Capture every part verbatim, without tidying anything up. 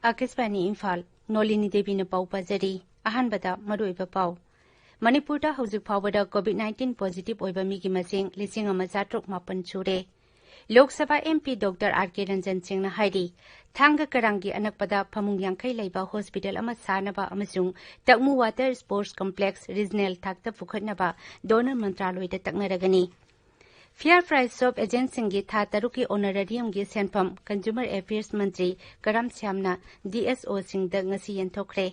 ꯑꯥꯀꯥꯁꯕꯥꯅꯤ ꯏꯝꯐꯥꯜ, ꯅꯣꯂꯤꯅꯤ ꯗꯦꯕꯤꯅ ꯄꯥꯎ ꯄꯥꯖꯔꯤ꯫ ꯑꯍꯥꯟꯕꯗ ꯃꯔꯨꯑꯣꯏꯕ ꯄꯥꯎ꯫ ꯃꯅꯤꯄꯨꯔꯗ ꯍꯧꯖꯤꯛ ꯐꯥꯎꯕꯗ COVID nineteen positive ꯑꯣꯏꯕ ꯃꯤꯒꯤ ꯃꯁꯤꯡ ꯂꯤꯁꯤꯡ ꯑꯃ ꯆꯥꯇ꯭ꯔꯨꯛ ꯃꯥꯄꯟ ꯁꯨꯔꯦ꯫ Lok Sabha MP Doctor R K Ranjan ꯁꯤꯡꯅ ꯍꯥꯏꯔꯤ, ꯊꯥꯡꯒ ꯀꯔꯥꯡꯒꯤ ꯑꯅꯛꯄꯗ ꯐꯃꯨꯡ ꯌꯥꯡꯈꯩ ꯂꯩꯕ hospital ꯑꯃ ꯁꯥꯅꯕ ꯑꯃꯁꯨꯡ ꯇꯛꯃꯨ Water Sports Complex regional ꯊꯥꯛꯇ ꯄꯨꯈꯠꯅꯕ DoNER ꯃꯟꯇ꯭ꯔꯥꯂꯣꯏꯗ ꯇꯛꯅꯔꯒꯅꯤ꯫ Fair Price Shop agentꯁꯤꯡꯒꯤ ꯊꯥ ꯇꯔꯨꯛꯀꯤ honorariumꯒꯤ ꯁꯦꯟꯐꯝ Consumer Affairs ꯃꯟꯇ꯭ꯔꯤ ꯀꯔꯝ ꯁ꯭ꯌꯥꯝꯅ DSOꯁꯤꯡꯗ ꯉꯁꯤ ꯌꯦꯟꯊꯣꯛꯈ꯭ꯔꯦ꯫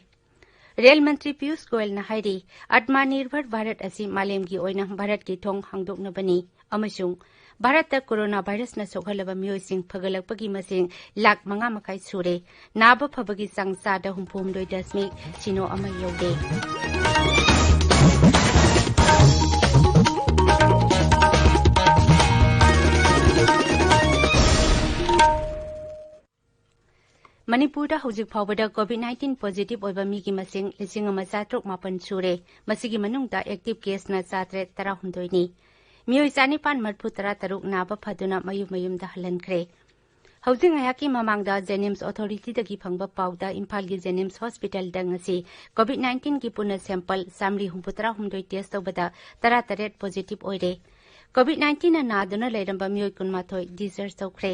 ꯔꯦꯜ ꯃꯟꯇ꯭ꯔꯤ ꯄꯤꯌꯨꯁ ꯒꯣꯌꯜꯅ ꯍꯥꯏꯔꯤ, Atmanirbhar Bharat ꯑꯁꯤ ꯃꯥꯂꯦꯝꯒꯤ ꯑꯣꯏꯅ ꯚꯥꯔꯠꯀꯤ ꯊꯣꯡ ꯍꯥꯡꯗꯣꯛꯅꯕꯅꯤ ꯑꯃꯁꯨꯡ ꯚꯥꯔꯠꯇ corona virusꯅ ꯁꯣꯛꯍꯜꯂꯕ ꯃꯤꯑꯣꯏꯁꯤꯡ ꯐꯒꯠꯂꯛꯄꯒꯤ ꯃꯁꯤꯡ ꯂꯥꯈ ꯃꯉꯥ ꯃꯈꯥꯏ ꯁꯨꯔꯦ꯫ ꯅꯥꯕ ꯐꯕꯒꯤ ꯆꯥꯡ ꯆꯥꯗ ꯍꯨꯝꯐꯨ ꯍꯨꯝꯗꯣꯏ ꯗꯁꯃꯤꯛ ꯁꯤꯅꯣ ꯑꯃ ꯌꯧꯔꯦ꯫ ꯃꯅꯤꯄꯨꯔꯗ ꯍꯧꯖꯤꯛ ꯐꯥꯎꯕꯗ COVID nineteen positive ꯑꯣꯏꯕ ꯃꯤꯒꯤ ꯃꯁꯤꯡ ꯂꯤꯁꯤꯡ ꯑꯃ ꯆꯥꯇ꯭ꯔꯨꯛ ꯃꯥꯄꯟ ꯁꯨꯔꯦ꯫ ꯃꯁꯤꯒꯤ ꯃꯅꯨꯡꯗ active caseꯅ ꯆꯥꯇ꯭ꯔꯦꯠ ꯇꯔꯥꯍꯨꯝꯗꯣꯏꯅꯤ꯫ ꯃꯤꯑꯣꯏ ꯆꯥꯅꯤꯄꯥꯟ ꯃꯔꯤꯐꯨ ꯇꯔꯥ ꯇꯔꯨꯛ ꯅꯥꯕ ꯐꯗꯨꯅ ꯃꯌꯨꯝ ꯃꯌꯨꯝꯗ ꯍꯜꯍꯟꯈ꯭ꯔꯦ꯫ ꯍꯧꯖꯤꯛ ꯉꯥꯏꯍꯥꯛꯀꯤ ꯃꯃꯥꯡꯗ JNIMS Authorityꯗꯒꯤ ꯐꯪꯕ ꯄꯥꯎꯗ ꯏꯝꯐꯥꯜꯒꯤ JNIMS Hospitalꯗ ꯉꯁꯤ COVID nineteenꯒꯤ ꯄꯨꯟꯅ sample ꯆꯥꯃꯔꯤ ꯍꯨꯝꯐꯨ ꯇꯔꯥ ꯍꯨꯝꯗꯣꯏ test ꯇꯧꯕꯗ ꯇꯔꯥꯇꯔꯦꯠ positive ꯑꯣꯏꯔꯦ꯫ COVID nineteenꯅ ꯅꯥꯗꯨꯅ ꯂꯩꯔꯝꯕ ꯃꯤꯑꯣꯏ ꯀꯨꯟꯃꯥꯊꯣꯏ discharge ꯇꯧꯈ꯭ꯔꯦ꯫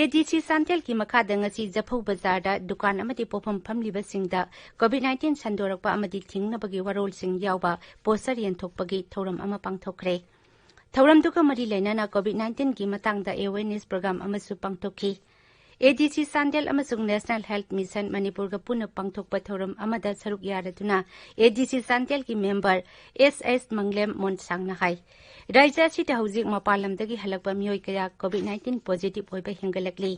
ADC ꯆꯥꯟꯗꯦꯜꯒꯤ ꯃꯈꯥꯗ ꯉꯁꯤ ꯖꯐꯧ ꯕꯖꯥꯔꯗ ꯗꯨꯀꯥꯟ ꯑꯃꯗꯤ ꯄꯣꯠꯐꯝ ꯐꯝꯂꯤꯕꯁꯤꯡꯗ COVID nineteen ꯁꯟꯗꯣꯔꯛꯄ ꯑꯃꯗꯤ ꯊꯤꯡꯅꯕꯒꯤ ꯋꯥꯔꯣꯜꯁꯤꯡ ꯌꯥꯎꯕ poster ꯌꯦꯟꯊꯣꯛꯄꯒꯤ ꯊꯧꯔꯝ ꯑꯃ ꯄꯥꯡꯊꯣꯛꯈ꯭ꯔꯦ꯫ ꯊꯧꯔꯝꯗꯨꯒ ꯃꯔꯤ ꯂꯩꯅꯅ COVID nineteenꯒꯤ ꯃꯇꯥꯡꯗ awareness program ꯑꯃꯁꯨ ꯄꯥꯡꯊꯣꯛꯈꯤ꯫ ADC ꯆꯥꯟꯗꯦꯜ ꯑꯃꯁꯨꯡ National Health Mission ꯃꯅꯤꯄꯨꯔꯒ ꯄꯨꯟꯅ ꯄꯥꯡꯊꯣꯛꯄ ꯊꯧꯔꯝ ꯑꯃꯗ ꯁꯔꯨꯛ ꯌꯥꯔꯗꯨꯅ ADC ꯆꯥꯟꯗꯦꯜꯒꯤ member S S ꯃꯪꯂꯦꯝ ꯃꯣꯟꯁꯥꯡꯅ ꯍꯥꯏ, ꯔꯥꯖ꯭ꯌ ꯑꯁꯤꯗ ꯍꯧꯖꯤꯛ ꯃꯄꯥꯟ ꯂꯝꯗꯒꯤ ꯍꯜꯂꯛꯄ ꯃꯤꯑꯣꯏ ꯀꯌꯥ COVID nineteen positive ꯑꯣꯏꯕ ꯍꯦꯟꯒꯠꯂꯛꯂꯤ꯫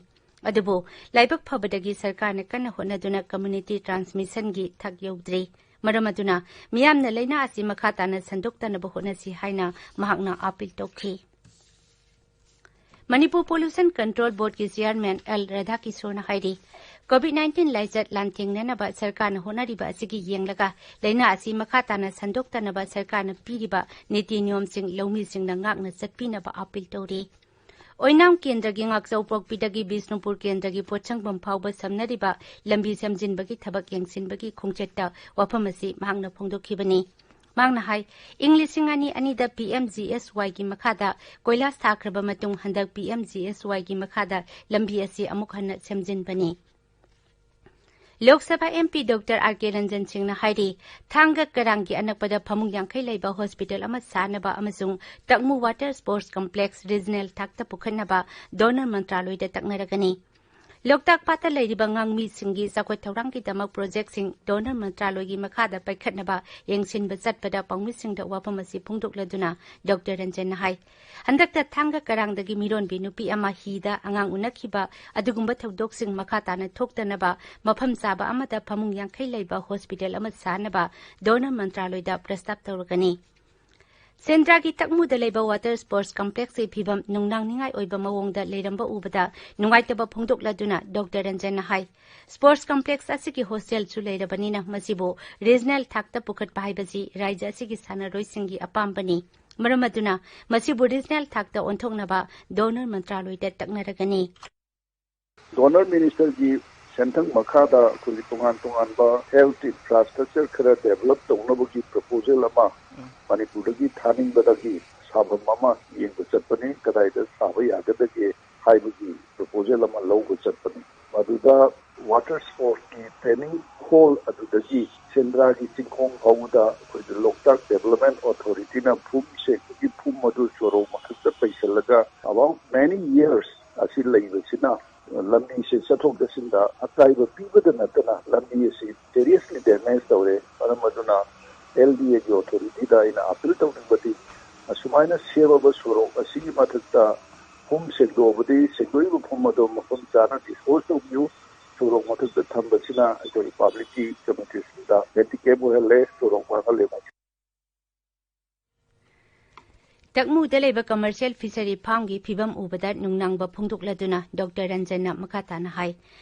ꯑꯗꯨꯕꯨ ꯂꯥꯏꯕꯛ ꯐꯕꯗꯒꯤ ꯁꯔꯀꯥꯔꯅ ꯀꯟꯅ ꯍꯣꯠꯅꯗꯨꯅ community transmissionꯒꯤ ꯊꯥꯛ ꯌꯧꯗ꯭ꯔꯤ꯫ ꯃꯔꯝ ꯑꯗꯨꯅ ꯃꯤꯌꯥꯝꯅ ꯂꯥꯏꯅꯥ ꯑꯁꯤ ꯃꯈꯥ ꯇꯥꯅ ꯁꯟꯗꯣꯛꯇꯅꯕ ꯍꯣꯠꯅꯁꯤ ꯍꯥꯏꯅ ꯃꯍꯥꯛꯅ appeal ꯇꯧꯈꯤ꯫ Manipur Pollution Control Boardꯀꯤ chairman L ꯔꯥꯙꯥꯀꯤꯁꯣꯔꯅ ꯍꯥꯏꯔꯤ, COVID nineteen ꯂꯥꯏꯆꯠ ꯂꯥꯟꯊꯦꯡꯅꯅꯕ ꯁꯔꯀꯥꯔꯅ ꯍꯣꯠꯅꯔꯤꯕ ꯑꯁꯤꯒꯤ ꯌꯦꯡꯂꯒ ꯂꯥꯏꯅꯥ ꯑꯁꯤ ꯃꯈꯥ ꯇꯥꯅ ꯁꯟꯗꯣꯛꯇꯅꯕ ꯁꯔꯀꯥꯔꯅ ꯄꯤꯔꯤꯕ ꯅꯤꯇꯤ ꯅꯤꯌꯣꯝꯁꯤꯡ ꯂꯧꯃꯤꯁꯤꯡꯅ ꯉꯥꯛꯅ ꯆꯠꯄꯤꯅꯕ appeal ꯇꯧꯔꯤ꯫ ꯑꯣꯏꯅꯥꯝ ꯀꯦꯟꯗ꯭ꯔꯒꯤ ꯉꯥꯛꯆꯧ ꯄꯣꯛꯄꯤꯗꯒꯤ ꯕꯤꯁꯅꯨꯄꯨꯔ ꯀꯦꯟꯗ꯭ꯔꯒꯤ ꯄꯣꯠꯁꯪꯐꯝ ꯐꯥꯎꯕ ꯁꯝꯅꯔꯤꯕ ꯂꯝꯕꯤ ꯁꯦꯝꯖꯤꯟꯕꯒꯤ ꯊꯕꯛ ꯌꯦꯡꯁꯤꯟꯕꯒꯤ ꯈꯣꯡꯆꯠꯇ ꯋꯥꯐꯝ ꯑꯁꯤ ꯃꯍꯥꯛꯅ ꯐꯣꯡꯗꯣꯛꯈꯤꯕꯅꯤ꯫ ꯃꯍꯥꯛꯅ ꯍꯥꯏ, ꯏꯪ ꯂꯤꯁꯤꯡ ꯑꯅꯤ ꯑꯅꯤꯗ ꯄꯤ ꯑꯦꯝ ꯖꯤ ꯑꯦꯁ ꯋꯥꯏꯒꯤ ꯃꯈꯥꯗ ꯀꯣꯏꯂꯥꯁ ꯊꯥꯈ꯭ꯔꯕ ꯃꯇꯨꯡ ꯍꯟꯗꯛ ꯄꯤ ꯑꯦꯝ ꯖꯤ ꯑꯦꯁ ꯋꯥꯏꯒꯤ ꯃꯈꯥꯗ ꯂꯝꯕꯤ ꯑꯁꯤ ꯑꯃꯨꯛ ꯍꯟꯅ ꯁꯦꯝꯖꯤꯟꯕꯅꯤ꯫ Lok Sabha M P doctor R ꯀꯦ ꯔꯟꯖꯟ ꯁꯤꯡꯅ ꯍꯥꯏꯔꯤ, ꯊꯥꯡꯒ ꯀꯔꯥꯡꯒꯤ ꯑꯅꯛꯄꯗ ꯐꯃꯨꯡ ꯌꯥꯡꯈꯩ ꯂꯩꯕ ꯍꯣꯁꯄꯤꯇꯥꯜ ꯑꯃ ꯁꯥꯅꯕ ꯑꯃꯁꯨꯡ ꯇꯛꯃꯨ ꯋꯥꯇꯔ ꯁ꯭ꯄꯣꯔꯠꯁ ꯀꯝꯄ꯭ꯂꯦꯛꯁ ꯔꯤꯖꯅꯦꯜ ꯊꯥꯛꯇ ꯄꯨꯈꯠꯅꯕ ꯗꯣꯅꯔ ꯃꯟꯇ꯭ꯔꯥꯂꯣꯏꯗ ꯇꯛꯅꯔꯒꯅꯤ꯫ ꯂꯣꯛꯇꯥꯛ ꯄꯥꯠꯇ ꯂꯩꯔꯤꯕ ꯉꯥꯃꯤꯁꯤꯡꯒꯤ ꯆꯥꯎꯈꯠ ꯊꯧꯔꯥꯡꯒꯤꯗꯃꯛ ꯄ꯭ꯔꯣꯖꯦꯛꯁꯤꯡ ꯗꯣꯅꯔ ꯃꯟꯇ꯭ꯔꯥꯂꯣꯏꯒꯤ ꯃꯈꯥꯗ ꯄꯥꯏꯈꯠꯅꯕ ꯌꯦꯡꯁꯤꯟꯕ ꯆꯠꯄꯗ ꯄꯥꯎꯃꯤꯁꯤꯡꯗ ꯋꯥꯐꯝ ꯑꯁꯤ ꯐꯣꯡꯗꯣꯛꯂꯗꯨꯅ ꯗꯣꯛꯇꯔ ꯔꯟꯖꯟꯅ ꯍꯥꯏ, ꯍꯟꯗꯛꯇ ꯊꯥꯡꯒ ꯀꯔꯥꯡꯗꯒꯤ ꯃꯤꯔꯣꯟꯕꯤ ꯅꯨꯄꯤ ꯑꯃ ꯍꯤꯗ ꯑꯉꯥꯡ ꯎꯅꯈꯤꯕ ꯑꯗꯨꯒꯨꯝꯕ ꯊꯧꯗꯣꯛꯁꯤꯡ ꯃꯈꯥ ꯇꯥꯅ ꯊꯣꯛꯇꯅꯕ ꯃꯐꯝ ꯆꯥꯕ ꯑꯃꯗ ꯐꯃꯨꯡ ꯌꯥꯡꯈꯩ ꯂꯩꯕ ꯍꯣꯁꯄꯤꯇꯥꯜ ꯑꯃ ꯁꯥꯅꯕ ꯗꯣꯅꯔ ꯃꯟꯇ꯭ꯔꯥꯂꯣꯏꯗ ꯄ꯭ꯔꯁꯇꯥꯞ ꯇꯧꯔꯒꯅꯤ꯫ ꯁꯦꯟꯗ꯭ꯔꯥꯒꯤ ꯇꯛꯃꯨꯗ ꯂꯩꯕ ꯋꯥꯇꯔ ꯁ꯭ꯄꯣꯔꯠꯁ ꯀꯝꯄ꯭ꯂꯦꯛꯁꯀꯤ ꯐꯤꯕꯝ ꯅꯨꯡꯅꯥꯡꯅꯤꯡꯉꯥꯏ ꯑꯣꯏꯕ ꯃꯑꯣꯡꯗ ꯂꯩꯔꯝꯕ ꯎꯕꯗ ꯅꯨꯡꯉꯥꯏꯇꯕ ꯐꯣꯡꯗꯣꯛꯂꯗꯨꯅ ꯗꯣꯛꯇꯔ ꯔꯟꯖꯟꯅ ꯍꯥꯏ, ꯁ꯭ꯄꯣꯔꯠꯁ ꯀꯝꯄ꯭ꯂꯦꯛꯁ ꯑꯁꯤꯒꯤ ꯍꯣꯁꯇꯦꯜꯁꯨ ꯂꯩꯔꯕꯅꯤꯅ ꯃꯁꯤꯕꯨ ꯔꯤꯖꯅꯦꯜ ꯊꯥꯛꯇ ꯄꯨꯈꯠꯄ ꯍꯥꯏꯕꯁꯤ ꯔꯥꯖ꯭ꯌ ꯑꯁꯤꯒꯤ ꯁꯥꯟꯅꯔꯣꯏꯁꯤꯡꯒꯤ ꯑꯄꯥꯝꯕꯅꯤ꯫ ꯃꯔꯝ ꯑꯗꯨꯅ ꯃꯁꯤꯕꯨ ꯔꯤꯖꯅꯦꯜ ꯊꯥꯛꯇ ꯑꯣꯟꯊꯣꯛꯅꯕ ꯗꯣꯅꯔ ꯃꯟꯇ꯭ꯔꯥꯂꯣꯏꯗ ꯇꯛꯅꯔꯒꯅꯤ꯫ ꯗꯣꯅꯔ ꯃꯤꯅꯤꯁꯇꯔꯒꯤ ꯁꯦꯟꯊꯪ ꯃꯈꯥꯗ ꯑꯩꯈꯣꯏꯒꯤ ꯇꯣꯉꯥꯟ ꯇꯣꯉꯥꯟꯕ ꯍꯦꯜꯊ ꯏꯟꯐ꯭ꯔꯥꯁ꯭ꯇ꯭ꯔꯛꯆꯔ ꯈꯔ ꯗꯦꯚꯂꯞ ꯇꯧꯅꯕꯒꯤ ꯄ꯭ꯔꯄꯣꯖꯦꯜ ꯑꯃ ꯃꯅꯤꯄꯨꯔꯗꯒꯤ ꯊꯥꯅꯤꯡꯕꯗꯒꯤ ꯁꯥꯐꯝ ꯑꯃ ꯌꯦꯡꯕ ꯆꯠꯄꯅꯤ, ꯀꯗꯥꯏꯗ ꯁꯥꯕ ꯌꯥꯒꯗꯒꯦ ꯍꯥꯏꯕꯒꯤ ꯄ꯭ꯔꯄꯣꯖꯦꯜ ꯑꯃ ꯂꯧꯕ ꯆꯠꯄꯅꯤ꯫ ꯃꯗꯨꯗ ꯋꯥꯇꯔ ꯁ꯭ꯄꯣꯔꯠꯁꯀꯤ ꯇ꯭ꯔꯦꯅꯤꯡ ꯍꯣꯜ ꯑꯗꯨꯗꯒꯤ ꯁꯦꯟꯗ꯭ꯔꯥꯒꯤ ꯆꯤꯡꯈꯣꯡ ꯐꯥꯎꯕꯗ ꯑꯩꯈꯣꯏꯒꯤ ꯂꯣꯛꯇꯥꯛ ꯗꯦꯚꯂꯞꯃꯦꯟ ꯑꯣꯊꯣꯔꯤꯇꯤꯅ ꯐꯨꯝ ꯁꯦꯡꯕꯒꯤ ꯐꯨꯝ ꯑꯗꯨ ꯁꯣꯔꯣꯛ ꯃꯊꯛꯇ ꯄꯩꯁꯤꯜꯂꯒ about many years ꯑꯁꯤ ꯂꯩꯕꯁꯤꯅ ꯂꯝꯕꯤꯁꯦ ꯆꯠꯊꯣꯛ ꯆꯠꯁꯤꯟꯗ ꯑꯀꯥꯏꯕ ꯄꯤꯕꯗ ꯅꯠꯇꯅ ꯂꯝꯕꯤ ꯑꯁꯤ seriously damage ꯇꯧꯔꯦ꯫ ꯃꯔꯝ ꯑꯗꯨꯅ ꯑꯦꯜ ꯗꯤ ꯑꯦꯒꯤ ꯑꯣꯊꯣꯔꯤꯇꯤꯗ ꯑꯩꯅ ꯑꯄꯤꯜ ꯇꯧꯅꯤꯡꯕꯗꯤ ꯑꯁꯨꯃꯥꯏꯅ ꯁꯦꯝꯃꯕ ꯁꯣꯔꯣꯛ ꯑꯁꯤꯒꯤ ꯃꯊꯛꯇ ꯐꯨꯝ ꯁꯦꯡꯗꯣꯛꯑꯕꯗꯤ ꯁꯦꯡꯗꯣꯛꯏꯕ ꯐꯨꯝ ꯑꯗꯨ ꯃꯐꯝ ꯆꯥꯅ ꯗꯤꯁꯄꯣꯖ ꯇꯧꯕꯤꯌꯨ꯫ ꯁꯣꯔꯣꯛ ꯃꯊꯛꯇ ꯊꯝꯕꯁꯤꯅ ꯑꯩꯈꯣꯏ ꯄꯕ꯭ꯂꯤꯛꯀꯤ ꯀꯝꯃ꯭ꯌꯨꯅꯤꯇꯤꯁꯤꯡꯗ ꯍꯦꯟꯗꯤꯀꯦꯞ ꯑꯣꯏꯍꯜꯂꯦ, ꯁꯣꯔꯣꯛ ꯃꯥꯡꯍꯜꯂꯦ꯫ ꯇꯛꯃꯨꯗ ꯂꯩꯕ commercial fishery farmꯒꯤ ꯐꯤꯕꯝ ꯎꯕꯗ ꯅꯨꯡꯅꯥꯡꯕ ꯐꯣꯡꯗꯣꯛꯂꯗꯨꯅ ꯗꯣꯛꯇꯔ ꯔꯟꯖꯟꯅ ꯃꯈꯥ ꯇꯥꯅ ꯍꯥꯏ,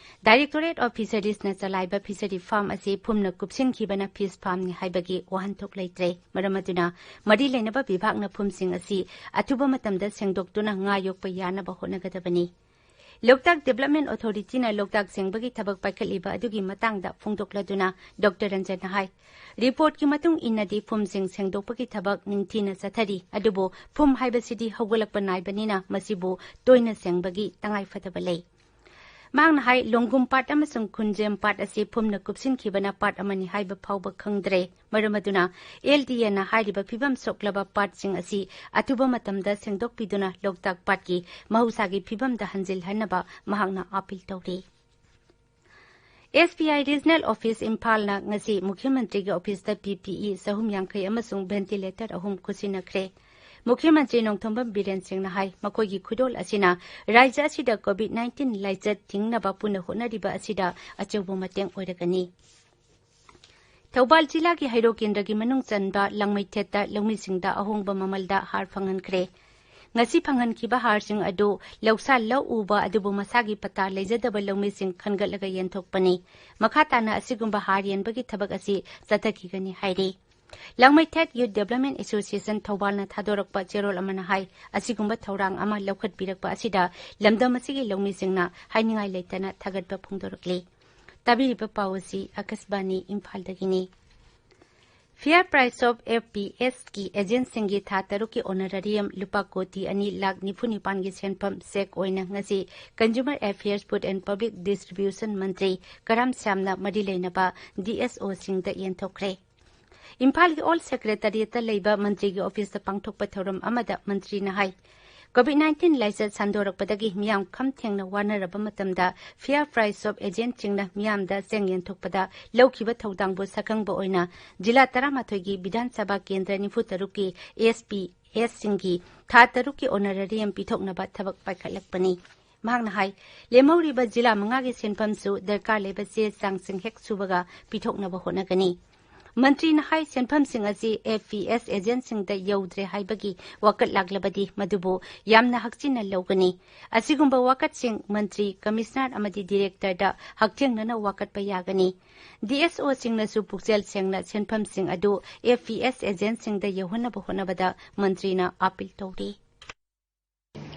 Directorate of Fisheriesꯅ ꯆꯂꯥꯏꯕ fishery farm ꯑꯁꯤ ꯐꯨꯝꯅ ꯀꯨꯞꯁꯤꯟꯈꯤꯕꯅ fish farmꯅꯤ ꯍꯥꯏꯕꯒꯤ ꯋꯥꯍꯟꯊꯣꯛ ꯂꯩꯇ꯭ꯔꯦ꯫ ꯃꯔꯝ ꯑꯗꯨꯅ ꯃꯔꯤ ꯂꯩꯅꯕ ꯕꯤꯚꯥꯒꯅ ꯐꯨꯝꯁꯤꯡ ꯑꯁꯤ ꯑꯊꯨꯕ ꯃꯇꯝꯗ ꯁꯦꯡꯗꯣꯛꯇꯨꯅ ꯉꯥ ꯌꯣꯛꯄ ꯌꯥꯅꯕ ꯍꯣꯠꯅꯒꯗꯕꯅꯤ꯫ ꯂꯣꯛꯇꯥꯛ Development Authorityꯅ ꯂꯣꯛꯇꯥꯛ ꯁꯦꯡꯕꯒꯤ ꯊꯕꯛ ꯄꯥꯏꯈꯠꯂꯤꯕ ꯑꯗꯨꯒꯤ ꯃꯇꯥꯡꯗ ꯐꯣꯡꯗꯣꯛꯂꯗꯨꯅ ꯗꯣꯛꯇꯔ ꯔꯟꯖꯟꯅ ꯍꯥꯏ, Reportꯀꯤ ꯃꯇꯨꯡ ꯏꯟꯅꯗꯤ ꯐꯨꯝꯁꯤꯡ ꯁꯦꯡꯗꯣꯛꯄꯒꯤ ꯊꯕꯛ ꯅꯤꯡꯊꯤꯅ ꯆꯠꯊꯔꯤ, ꯑꯗꯨꯕꯨ ꯐꯨꯝ ꯍꯥꯏꯕꯁꯤꯗꯤ ꯍꯧꯒꯠꯂꯛꯄ ꯅꯥꯏꯕꯅꯤꯅ ꯃꯁꯤꯕꯨ ꯇꯣꯏꯅ ꯁꯦꯡꯕꯒꯤ ꯇꯉꯥꯏꯐꯗꯕ ꯂꯩ꯫ ꯃꯍꯥꯛꯅ ꯍꯥꯏ, ꯂꯣꯡꯒꯨꯝ ꯄꯥꯠ ꯑꯃꯁꯨꯡ ꯈꯨꯟꯖꯦꯝ ꯄꯥꯠ ꯑꯁꯤ ꯐꯨꯝꯅ ꯀꯨꯞꯁꯤꯟꯈꯤꯕꯅ ꯄꯥꯠ ꯑꯃꯅꯤ ꯍꯥꯏꯕ ꯐꯥꯎꯕ ꯈꯪꯗ꯭ꯔꯦ꯫ ꯃꯔꯝ ꯑꯗꯨꯅ LDAꯅ ꯍꯥꯏꯔꯤꯕ ꯐꯤꯕꯝ ꯁꯣꯛꯂꯕ ꯄꯥꯠꯁꯤꯡ ꯑꯁꯤ ꯑꯊꯨꯕ ꯃꯇꯝꯗ ꯁꯦꯡꯗꯣꯛꯄꯤꯗꯨꯅ ꯂꯣꯛꯇꯥꯛ ꯄꯥꯠꯀꯤ ꯃꯍꯧꯁꯥꯒꯤ ꯐꯤꯕꯝꯗ ꯍꯟꯖꯤꯜꯍꯟꯅꯕ ꯃꯍꯥꯛꯅ ꯑꯥꯄꯤꯜ ꯇꯧꯔꯤ꯫ SBI Regional Office ꯏꯝꯐꯥꯜꯅ ꯉꯁꯤ ꯃꯨꯈ꯭ꯌ ꯃꯟꯇ꯭ꯔꯤꯒꯤ ꯑꯣꯐꯤꯁꯇ PPE ꯆꯍꯨꯝ ꯌꯥꯡꯈꯩ ꯑꯃꯁꯨꯡ ventilator ꯑꯍꯨꯝ ꯈꯨꯠꯁꯤꯟꯅꯈ꯭ꯔꯦ꯫ ꯃꯨꯈ꯭ꯌ ꯃꯟꯇ꯭ꯔꯤ ꯅꯣꯡꯊꯣꯝꯕꯝ ꯕꯤꯔꯦꯟ ꯁꯤꯡꯅ ꯍꯥꯏ, ꯃꯈꯣꯏꯒꯤ ꯈꯨꯗꯣꯜ ꯑꯁꯤꯅ ꯔꯥꯖ꯭ꯌ ꯑꯁꯤꯗ COVID nineteen ꯂꯥꯏꯆꯠ ꯊꯤꯡꯅꯕ ꯄꯨꯟꯅ ꯍꯣꯠꯅꯔꯤꯕ ꯑꯁꯤꯗ ꯑꯆꯧꯕ ꯃꯇꯦꯡ ꯑꯣꯏꯔꯒꯅꯤ꯫ ꯊꯧꯕꯥꯜ ꯖꯤꯂꯥꯒꯤ ꯍꯩꯔꯣꯛ ꯀꯦꯟꯗ꯭ꯔꯒꯤ ꯃꯅꯨꯡ ꯆꯟꯕ ꯂꯪꯃꯩꯊꯦꯠꯇ ꯂꯧꯃꯤꯁꯤꯡꯗ ꯑꯍꯣꯡꯕ ꯃꯃꯜꯗ ꯍꯥꯔ ꯐꯪꯍꯟꯈ꯭ꯔꯦ꯫ ꯉꯁꯤ ꯐꯪꯍꯟꯈꯤꯕ ꯍꯥꯔꯁꯤꯡ ꯑꯗꯨ ꯂꯧꯁꯥ ꯂꯧ ꯎꯕ ꯑꯗꯨꯕꯨ ꯃꯁꯥꯒꯤ ꯄꯇꯥ ꯂꯩꯖꯗꯕ ꯂꯧꯃꯤꯁꯤꯡ ꯈꯟꯒꯠꯂꯒ ꯌꯦꯟꯊꯣꯛꯄꯅꯤ꯫ ꯃꯈꯥ ꯇꯥꯅ ꯑꯁꯤꯒꯨꯝꯕ ꯍꯥꯔ ꯌꯦꯟꯕꯒꯤ ꯊꯕꯛ ꯑꯁꯤ ꯆꯠꯊꯈꯤꯒꯅꯤ ꯍꯥꯏꯔꯤ꯫ ꯂꯪꯃꯩꯊꯦꯠ Youth Development Association ꯊꯧꯕꯥꯜꯅ ꯊꯥꯗꯣꯔꯛꯄ ꯆꯦꯔꯣꯜ ꯑꯃꯅ ꯍꯥꯏ, ꯑꯁꯤꯒꯨꯝꯕ ꯊꯧꯔꯥꯡ ꯑꯃ ꯂꯧꯈꯠꯄꯤꯔꯛꯄ ꯑꯁꯤꯗ ꯂꯝꯗꯝ ꯑꯁꯤꯒꯤ ꯂꯧꯃꯤꯁꯤꯡꯅ ꯍꯥꯏꯅꯤꯡꯉꯥꯏ ꯂꯩꯇꯅ ꯊꯥꯒꯠꯄ ꯐꯣꯡꯗꯣꯔꯛꯂꯤ꯫ ꯇꯥꯕꯤꯔꯤꯕ ꯄꯥꯎ ꯑꯁꯤ ꯑꯀꯥꯁꯕꯥꯅꯤ ꯏꯝꯐꯥꯜꯗꯒꯤꯅꯤ꯫ Fair Price of FPSꯀꯤ agentꯁꯤꯡꯒꯤ ꯊꯥ ꯇꯔꯨꯛꯀꯤ honorarium ꯂꯨꯄꯥ ꯀꯣꯇꯤ ꯑꯅꯤ ꯂꯥꯈ ꯅꯤꯐꯨ ꯅꯤꯄꯥꯟꯒꯤ ꯁꯦꯟꯐꯝ cheque ꯑꯣꯏꯅ ꯉꯁꯤ Consumer Affairs, Food and Public Distribution ꯃꯟꯇ꯭ꯔꯤ ꯀꯔꯥꯝ ꯁ꯭ꯌꯥꯝꯅ ꯃꯔꯤ ꯂꯩꯅꯕ DSOꯁꯤꯡꯗ ꯌꯦꯟꯊꯣꯛꯈ꯭ꯔꯦ꯫ ꯏꯝꯐꯥꯜꯒꯤ Old Secretariatꯇ ꯂꯩꯕ ꯃꯟꯇ꯭ꯔꯤꯒꯤ ꯑꯣꯐꯤꯁꯇ ꯄꯥꯡꯊꯣꯛꯄ ꯊꯧꯔꯝ ꯑꯃꯗ ꯃꯟꯇ꯭ꯔꯤꯅ ꯍꯥꯏ, COVID nineteen ꯂꯥꯏꯆꯠ ꯁꯟꯗꯣꯔꯛꯄꯗꯒꯤ ꯃꯤꯌꯥꯝ ꯈꯝ ꯊꯦꯡꯅ ꯋꯥꯅꯔꯕ ꯃꯇꯝꯗ Fair Price of agentꯁꯤꯡꯅ ꯃꯤꯌꯥꯝꯗ ꯆꯦꯡ ꯌꯦꯟꯊꯣꯛꯄꯗ ꯂꯧꯈꯤꯕ ꯊꯧꯗꯥꯡꯕꯨ ꯁꯛꯈꯪꯕ ꯑꯣꯏꯅ ꯖꯤꯂꯥ ꯇꯔꯥꯃꯥꯊꯣꯏꯒꯤ ꯕꯤꯙꯥꯟ ꯁꯚꯥ ꯀꯦꯟꯗ꯭ꯔ ꯅꯤꯐꯨ ꯇꯔꯨꯛꯀꯤ SPSꯁꯤꯡꯒꯤ ꯊꯥ ꯇꯔꯨꯛꯀꯤ honorarium ꯄꯤꯊꯣꯛꯅꯕ ꯊꯕꯛ ꯄꯥꯏꯈꯠꯂꯛꯄꯅꯤ꯫ ꯃꯍꯥꯛꯅ ꯍꯥꯏ, ꯂꯦꯝꯍꯧꯔꯤꯕ ꯖꯤꯂꯥ ꯃꯉꯥꯒꯤ ꯁꯦꯟꯐꯝꯁꯨ ꯗꯔꯀꯥꯔ ꯂꯩꯕ ꯆꯦ ꯆꯥꯡꯁꯤꯡ ꯍꯦꯛ ꯁꯨꯕꯒ ꯄꯤꯊꯣꯛꯅꯕ ꯍꯣꯠꯅꯒꯅꯤ꯫ ꯃꯟꯇ꯭ꯔꯤꯅ ꯍꯥꯏ, ꯁꯦꯟꯐꯝꯁꯤꯡ ꯑꯁꯤ ꯑꯦꯐ ꯄꯤ ꯑꯦꯁ ꯑꯦꯖꯦꯟꯁꯤꯡꯗ ꯌꯧꯗ꯭ꯔꯦ ꯍꯥꯏꯕꯒꯤ ꯋꯥꯀꯠ ꯂꯥꯛꯂꯕꯗꯤ ꯃꯗꯨꯕꯨ ꯌꯥꯝꯅ ꯍꯛꯆꯤꯟꯅ ꯂꯧꯒꯅꯤ꯫ ꯑꯁꯤꯒꯨꯝꯕ ꯋꯥꯀꯠꯁꯤꯡ ꯃꯟꯇ꯭ꯔꯤ, ꯀꯃꯤꯁꯅꯔ ꯑꯃꯗꯤ ꯗꯤꯔꯦꯛꯇꯔꯗ ꯍꯛꯊꯦꯡꯅꯅ ꯋꯥꯀꯠꯄ ꯌꯥꯒꯅꯤ꯫ ꯗꯤ ꯑꯦꯁ ꯑꯣꯁꯤꯡꯅꯁꯨ ꯄꯨꯛꯆꯦꯜ ꯁꯦꯡꯅ ꯁꯦꯟꯐꯝꯁꯤꯡ ꯑꯗꯨ ꯑꯦꯐ ꯄꯤ ꯑꯦꯁ ꯑꯦꯖꯦꯟꯁꯤꯡꯗ ꯌꯧꯍꯟꯅꯕ ꯍꯣꯠꯅꯕꯗ ꯃꯟꯇ꯭ꯔꯤꯅ ꯑꯥꯄꯤꯜ ꯇꯧꯔꯤ꯫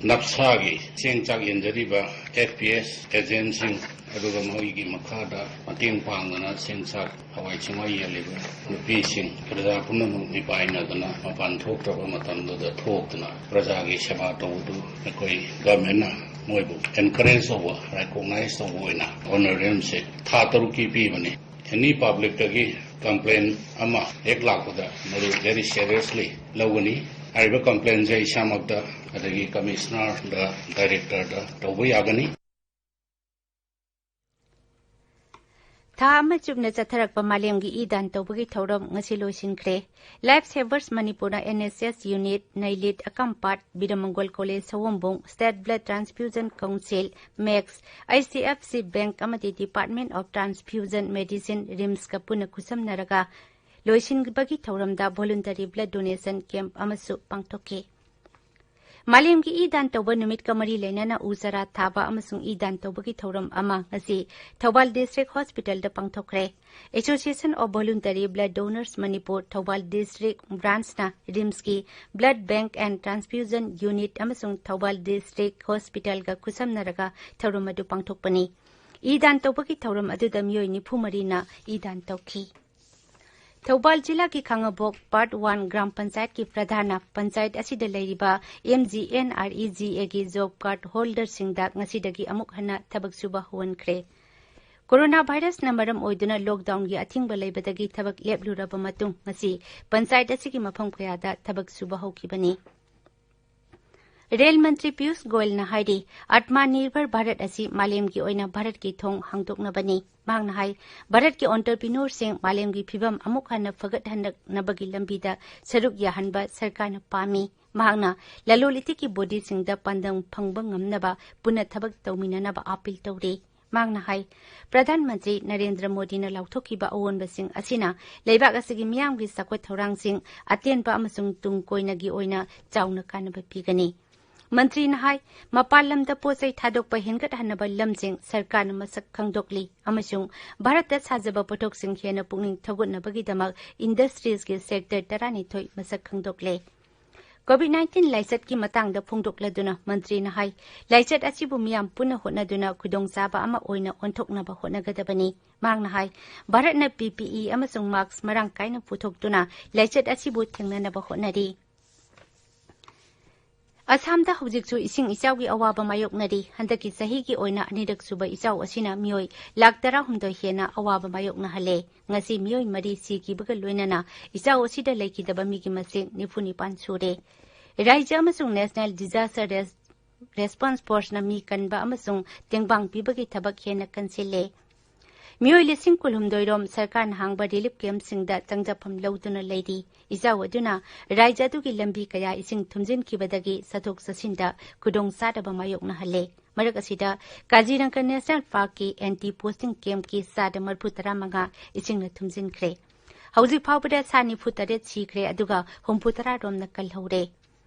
ꯅꯞꯁꯥꯒꯤ ꯆꯦꯡ ꯆꯥꯛ ꯌꯦꯟꯖꯔꯤꯕ ꯑꯦꯐ ꯄꯤ ꯑꯦꯁ ꯑꯦꯖꯦꯟꯁꯤꯡ ꯑꯗꯨꯒ ꯃꯈꯣꯏꯒꯤ ꯃꯈꯥꯗ ꯃꯇꯦꯡ ꯄꯥꯡꯗꯅ ꯆꯦꯡ ꯆꯥꯛ ꯍꯋꯥꯏ ꯆꯦꯡꯋꯥꯏ ꯌꯦꯜꯂꯤꯕ ꯅꯨꯄꯤꯁꯤꯡ, ꯄ꯭ꯔꯖꯥ ꯄꯨꯝꯅꯃꯛ ꯃꯤꯄꯥꯏꯅꯗꯅ ꯃꯄꯥꯟ ꯊꯣꯛꯇ꯭ꯔꯕ ꯃꯇꯝꯗꯨꯗ ꯊꯣꯛꯇꯨꯅ ꯄ꯭ꯔꯖꯥꯒꯤ ꯁꯦꯕꯥ ꯇꯧꯕꯗꯨ ꯑꯩꯈꯣꯏ ꯒꯚꯔꯟꯃꯦꯟꯠꯅ ꯃꯣꯏꯕꯨ ꯑꯦꯟꯀꯔꯦꯖ ꯇꯧꯕ, ꯔꯦꯀꯣꯛꯅꯥꯏꯖ ꯇꯧꯕ ꯑꯣꯏꯅ ꯑꯣꯅꯔꯦꯔꯤꯌꯝꯁꯦ ꯊꯥ ꯇꯔꯨꯛꯀꯤ ꯄꯤꯕꯅꯤ꯫ ꯑꯦꯅꯤ ꯄꯕ꯭ꯂꯤꯛꯇꯒꯤ ꯀꯝꯄ꯭ꯂꯦꯟ ꯑꯃ ꯍꯦꯛ ꯂꯥꯛꯄꯗ ꯃꯗꯨ ꯚꯦꯔꯤ ꯁꯦꯔꯤꯌꯁꯂꯤ ꯂꯧꯒꯅꯤ꯫ ꯍꯥꯏꯔꯤꯕ ꯀꯝꯄ꯭ꯂꯦꯟꯁꯦ ꯏꯁꯥꯃꯛꯇ ꯑꯗꯒꯤ ꯀꯃꯤꯁꯅꯔꯗ, ꯗꯥꯏꯔꯦꯛꯇꯔꯗ ꯇꯧꯕ ꯌꯥꯒꯅꯤ꯫ ꯊꯥ ꯑꯃ ꯆꯨꯞꯅ ꯆꯠꯊꯔꯛꯄ ꯃꯥꯂꯦꯝꯒꯤ ꯏ ꯗꯥꯟ ꯇꯧꯕꯒꯤ ꯊꯧꯔꯝ ꯉꯁꯤ ꯂꯣꯏꯁꯤꯟꯈ꯭ꯔꯦ꯫ ꯂꯥꯏꯐ ꯁꯦꯚꯔꯁ ꯃꯅꯤꯄꯨꯔꯅ N S S unit, NIELIT, Akampat, Biramangol college Sawombung, state blood transfusion council, ꯃꯦꯛꯁ, H D F C bank ꯑꯃꯗꯤ ꯗꯤꯄꯥꯔꯠꯃꯦꯟꯠ ꯑꯣꯐ ꯇ꯭ꯔꯥꯟꯁꯐ꯭ꯌꯨꯖꯟ ꯃꯦꯗꯤꯁꯤꯟ, ꯔꯤꯝꯁꯀ ꯄꯨꯟꯅ ꯈꯨꯠꯁꯝꯅꯔꯒ ꯂꯣꯏꯁꯤꯟꯕꯒꯤ ꯊꯧꯔꯝꯗ ꯚꯣꯂꯨꯟꯇꯔꯤ ꯕ꯭ꯂꯗ ꯗꯣꯅꯦꯁꯟ ꯀꯦꯝꯞ ꯑꯃꯁꯨ ꯄꯥꯡꯊꯣꯛꯈꯤ꯫ ꯃꯥꯂꯦꯝꯒꯤ ꯏ ꯗꯥꯟ ꯇꯧꯕ ꯅꯨꯃꯤꯠꯀ ꯃꯔꯤ ꯂꯩꯅꯅ ꯎ ꯆꯥꯔꯥ ꯊꯥꯕ ꯑꯃꯁꯨꯡ ꯏ ꯗꯥꯟ ꯇꯧꯕꯒꯤ ꯊꯧꯔꯝ ꯑꯃ ꯉꯁꯤ ꯊꯧꯕꯥꯜ ꯗꯤꯁꯇ꯭ꯔꯤꯛ ꯍꯣꯁꯄꯤꯇꯥꯜꯗ ꯄꯥꯡꯊꯣꯛꯈ꯭ꯔꯦ꯫ Association of voluntary blood donors Manipur Thoubal district ꯕ꯭ꯔꯥꯟꯆꯅ ꯔꯤꯝꯁꯀꯤ blood bank and transfusion unit ꯑꯃꯁꯨꯡ ꯊꯧꯕꯥꯜ ꯗꯤꯁꯇ꯭ꯔꯤꯛ ꯍꯣꯁꯄꯤꯇꯥꯜꯒ ꯈꯨꯠꯁꯝꯅꯔꯒ ꯊꯧꯔꯝ ꯑꯗꯨ ꯄꯥꯡꯊꯣꯛꯄꯅꯤ꯫ ꯏ ꯗꯥꯟ ꯇꯧꯕꯒꯤ ꯊꯧꯔꯝ ꯑꯗꯨꯗ ꯃꯤꯑꯣꯏ ꯅꯤꯐꯨ ꯃꯔꯤꯅ ꯏ ꯗꯥꯟ ꯇꯧꯈꯤ꯫ ꯊꯧꯕꯥꯜ ꯖꯤꯂꯥꯒꯤ ꯈꯥꯉꯕꯣꯛ ꯄꯥꯔꯠ ꯋꯥꯟ ꯒ꯭ꯔꯥꯝ ꯄꯟꯆꯥꯌꯠꯀꯤ ꯄ꯭ꯔꯙꯥꯟꯅ ꯄꯟꯆꯥꯌꯠ ꯑꯁꯤꯗ ꯂꯩꯔꯤꯕ M G N R E G ꯑꯦꯒꯤ ꯖꯣꯕ ꯀꯥꯔꯗ ꯍꯣꯜꯗꯔꯁꯤꯡꯗ ꯉꯁꯤꯗꯒꯤ ꯑꯃꯨꯛ ꯍꯟꯅ ꯊꯕꯛ ꯁꯨꯕ ꯍꯧꯍꯟꯈ꯭ꯔꯦ꯫ ꯀꯣꯔꯣꯅꯥ ꯚꯥꯏꯔꯁꯅ ꯃꯔꯝ ꯑꯣꯏꯗꯨꯅ ꯂꯣꯛꯗꯥꯎꯟꯒꯤ ꯑꯊꯤꯡꯕ ꯂꯩꯕꯗꯒꯤ ꯊꯕꯛ ꯂꯦꯞꯂꯨꯔꯕ ꯃꯇꯨꯡ ꯉꯁꯤ ꯄꯟꯆꯥꯌꯠ ꯑꯁꯤꯒꯤ ꯃꯐꯝ ꯀꯌꯥꯗ ꯊꯕꯛ ꯁꯨꯕ ꯍꯧꯈꯤꯕꯅꯤ꯫ ꯔꯦꯜ ꯃꯟꯇ꯭ꯔꯤ ꯄꯤꯌꯨꯁ ꯒꯣꯌꯜꯅ ꯍꯥꯏꯔꯤ, ꯑꯠꯃꯥ ꯅꯤꯔꯚꯔ ꯚꯥꯔꯠ ꯑꯁꯤ ꯃꯥꯂꯦꯝꯒꯤ ꯑꯣꯏꯅ ꯚꯥꯔꯠꯀꯤ ꯊꯣꯡ ꯍꯥꯡꯗꯣꯛꯅꯕꯅꯤ꯫ ꯃꯍꯥꯛꯅ ꯍꯥꯏ, ꯚꯥꯔꯠꯀꯤ ꯑꯣꯟꯇꯔꯄ꯭ꯔꯤꯅꯣꯔꯁꯤꯡ ꯃꯥꯂꯦꯝꯒꯤ ꯐꯤꯚꯝ ꯑꯃꯨꯛ ꯍꯟꯅ ꯐꯒꯠꯍꯟꯅꯕꯒꯤ ꯂꯝꯕꯤꯗ ꯁꯔꯨꯛ ꯌꯥꯍꯟꯕ ꯁꯔꯀꯥꯔꯅ ꯄꯥꯝꯃꯤ꯫ ꯃꯍꯥꯛꯅ ꯂꯂꯣꯟ ꯏꯇꯤꯛꯀꯤ ꯕꯣꯗꯤꯁꯤꯡꯗ ꯄꯥꯟꯗꯝ ꯐꯪꯕ ꯉꯝꯅꯕ ꯄꯨꯟꯅ ꯊꯕꯛ ꯇꯧꯃꯤꯟꯅꯅꯕ ꯑꯥꯄꯤꯜ ꯇꯧꯔꯤ꯫ ꯃꯍꯥꯛꯅ ꯍꯥꯏ, ꯄ꯭ꯔꯙꯥꯟ ꯃꯟꯇ꯭ꯔꯤ ꯅꯔꯦꯟꯗ꯭ꯔ ꯃꯣꯗꯤꯅ ꯂꯥꯎꯊꯣꯛꯈꯤꯕ ꯑꯑꯣꯟꯕꯁꯤꯡ ꯑꯁꯤꯅ ꯂꯩꯕꯥꯛ ꯑꯁꯤꯒꯤ ꯃꯤꯌꯥꯝꯒꯤ ꯆꯥꯎꯈꯠ ꯊꯧꯔꯥꯡꯁꯤꯡ ꯑꯇꯦꯟꯕ ꯑꯃꯁꯨꯡ ꯇꯨꯡ ꯀꯣꯏꯅꯒꯤ ꯑꯣꯏꯅ ꯆꯥꯎꯅ ꯀꯥꯟꯅꯕ ꯄꯤꯒꯅꯤ꯫ ꯃꯟꯇ꯭ꯔꯤꯅ ꯍꯥꯏ, ꯃꯄꯥꯟ ꯂꯝꯗ ꯄꯣꯠ ꯆꯩ ꯊꯥꯗꯣꯛꯄ ꯍꯦꯟꯒꯠꯍꯟꯅꯕ ꯂꯝꯁꯤꯡ ꯁꯔꯀꯥꯔꯅ ꯃꯁꯛ ꯈꯪꯗꯣꯛꯂꯤ ꯑꯃꯁꯨꯡ ꯚꯥꯔꯠꯇ ꯁꯥꯖꯕ ꯄꯣꯠꯊꯣꯛꯁꯤꯡ ꯍꯦꯟꯅ ꯄꯨꯛꯅꯤꯡ ꯊꯧꯒꯠꯅꯕꯒꯤꯗꯃꯛ ꯏꯟꯗꯁꯇ꯭ꯔꯤꯁꯀꯤ ꯁꯦꯛꯇꯔ ꯇꯔꯥꯅꯤꯊꯣꯏ ꯃꯁꯛ ꯈꯪꯗꯣꯛꯂꯦ꯫ ꯀꯣꯚꯤꯗ ꯅꯥꯏꯟꯇꯤꯟ ꯂꯥꯏꯆꯠꯀꯤ ꯃꯇꯥꯡꯗ ꯐꯣꯡꯗꯣꯛꯂꯗꯨꯅ ꯃꯟꯇ꯭ꯔꯤꯅ ꯍꯥꯏ, ꯂꯥꯏꯆꯠ ꯑꯁꯤꯕꯨ ꯃꯤꯌꯥꯝ ꯄꯨꯟꯅ ꯍꯣꯠꯅꯗꯨꯅ ꯈꯨꯗꯣꯡꯆꯥꯕ ꯑꯃ ꯑꯣꯏꯅ ꯑꯣꯟꯊꯣꯛꯅꯕ ꯍꯣꯠꯅꯒꯗꯕꯅꯤ꯫ ꯃꯍꯥꯛꯅ ꯍꯥꯏ, ꯚꯥꯔꯠꯅ ꯄꯤ ꯄꯤ ꯏ ꯑꯃꯁꯨꯡ ꯃꯥꯛꯁ ꯃꯔꯥꯡ ꯀꯥꯏꯅ ꯄꯨꯊꯣꯛꯇꯨꯅ ꯂꯥꯏꯆꯠ ꯑꯁꯤꯕꯨ ꯊꯦꯡꯅꯅꯕ ꯍꯣꯠꯅꯔꯤ꯫ ꯑꯁꯥꯝꯗ ꯍꯧꯖꯤꯛꯁꯨ ꯏꯁꯤꯡ ꯏꯆꯥꯎꯒꯤ ꯑꯋꯥꯕ ꯃꯥꯌꯣꯛꯅꯔꯤ꯫ ꯍꯟꯗꯛꯀꯤ ꯆꯍꯤꯒꯤ ꯑꯣꯏꯅ ꯑꯅꯤꯔꯛ ꯁꯨꯕ ꯏꯆꯥꯎ ꯑꯁꯤꯅ ꯃꯤꯑꯣꯏ ꯂꯥꯈ ꯇꯔꯥꯍꯨꯝꯗꯣꯏ ꯍꯦꯟꯅ ꯑꯋꯥꯕ ꯃꯥꯌꯣꯛꯅꯍꯜꯂꯦ꯫ ꯉꯁꯤ ꯃꯤꯑꯣꯏ ꯃꯔꯤ ꯁꯤꯈꯤꯕꯒ ꯂꯣꯏꯅꯅ ꯏꯆꯥꯎ ꯑꯁꯤꯗ ꯂꯩꯈꯤꯗꯕ ꯃꯤꯒꯤ ꯃꯁꯤꯡ ꯅꯤꯐꯨ ꯅꯤꯄꯥꯟ ꯁꯨꯔꯦ꯫ ꯔꯥꯖ꯭ꯌ ꯑꯃꯁꯨꯡ ꯅꯦꯁꯅꯦꯜ ꯗꯤꯖꯥꯁꯇꯔ ꯔꯦꯁ-, ꯔꯦꯁꯄꯣꯟꯁ ꯐꯣꯔꯁꯅ ꯃꯤ ꯀꯟꯕ ꯑꯃꯁꯨꯡ ꯇꯦꯡꯕꯥꯡ ꯄꯤꯕꯒꯤ ꯊꯕꯛ ꯍꯦꯟꯅ ꯀꯟꯁꯤꯜꯂꯦ꯫ ꯃꯤꯑꯣꯏ ꯂꯤꯁꯤꯡ ꯀꯨꯟꯍꯨꯝꯗꯣꯏ ꯔꯣꯝ ꯁꯔꯀꯥꯔꯅ ꯍꯥꯡꯕ ꯔꯤꯂꯤꯐ ꯀꯦꯝꯞꯁꯤꯡꯗ ꯆꯪꯖꯐꯝ ꯂꯧꯗꯨꯅ ꯂꯩꯔꯤ꯫ ꯏꯆꯥꯎ ꯑꯗꯨꯅ ꯔꯥꯖ꯭ꯌ ꯑꯗꯨꯒꯤ ꯂꯝꯕꯤ ꯀꯌꯥ ꯏꯁꯤꯡ ꯊꯨꯝꯖꯤꯟꯈꯤꯕꯗꯒꯤ ꯆꯠꯊꯣꯛ ꯆꯠꯁꯤꯟꯗ ꯈꯨꯗꯣꯡꯆꯥꯗꯕ ꯃꯥꯌꯣꯛꯅꯍꯜꯂꯦ꯫ ꯃꯔꯛ ꯑꯁꯤꯗ, ꯀꯥꯖꯤꯔꯪꯒ ꯅꯦꯁꯅꯦꯜ ꯄꯥꯔꯛꯀꯤ ꯑꯦꯟꯇꯤ ꯄꯣꯆꯤꯡ ꯀꯦꯝꯞꯀꯤ ꯆꯥꯗ ꯃꯔꯤꯐꯨ ꯇꯔꯥꯃꯉꯥ ꯏꯁꯤꯡꯅ ꯊꯨꯝꯖꯤꯟꯈ꯭ꯔꯦ꯫ ꯍꯧꯖꯤꯛ ꯐꯥꯎꯕꯗ ꯁꯥ ꯅꯤꯐꯨ ꯇꯔꯦꯠ ꯁꯤꯈ꯭ꯔꯦ, ꯑꯗꯨꯒ ꯍꯨꯝꯐꯨ ꯇꯔꯥ ꯔꯣꯝꯅ ꯀꯜꯍꯧꯔꯦ꯫